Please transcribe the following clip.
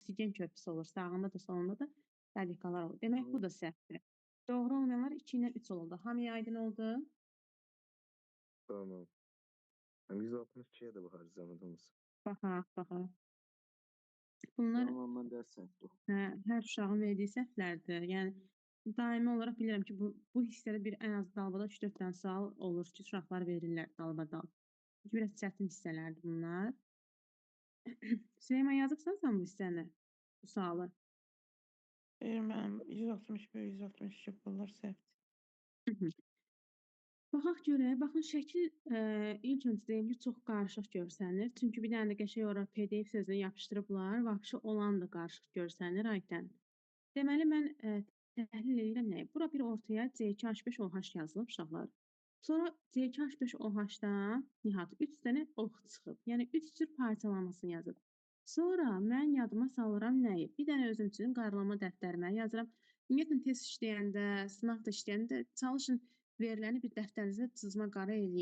Oksigen körpüsü olur. Sağında da solunda da radikallar olur. Demək bu da səhvdir. Doğru olmayanlar 2 ilə 3 oldu. Hamıya aydın oldu? Tamam. Yani 162'ye de bakarız zahmet olmasa. Baxaq, baxaq. Bunlar Tamam, mən də səhvdir. hə, hər uşağın verdiyi səhvlərdir. Yəni daimi olaraq bilirəm ki, bu hissədə bir ən az dalbadal 3-4 dənə sual olur ki, uşaqlar verirlər dalbadal. Çünki biraz çətin hissələrdir bunlar. Süleyman yazıbsan sən bu hissəni, bu sualı? Xeyr, mənim 161, 162 bunlar səhvdir. Baxaq görək. Baxın şəkil ilk öncə deyim ki, çox qarışıq görsənir. Çünki bir dənə də qəşəng ora PDF sözünü yapışdırıblar. Vəbşi olan da qarışıq görsənir Aytən. Deməli mən təhlil edirəm nəyi? Bura bir ortaya C2H5OH yazılıb uşaqlar. Sonra C2H5OH-dan Nihat 3 dənə ox çıxıb. Yəni 3 cür parçalanmasını yazıb. Sonra mən yadıma salıram nəyi? Bir dənə özüm üçün qaralama dəftərimə yazıram. Ümumiyyətlə test işləyəndə, sınaqda işləyəndə çalışın veriləni bir dəftərinizə cızma qara eləyin.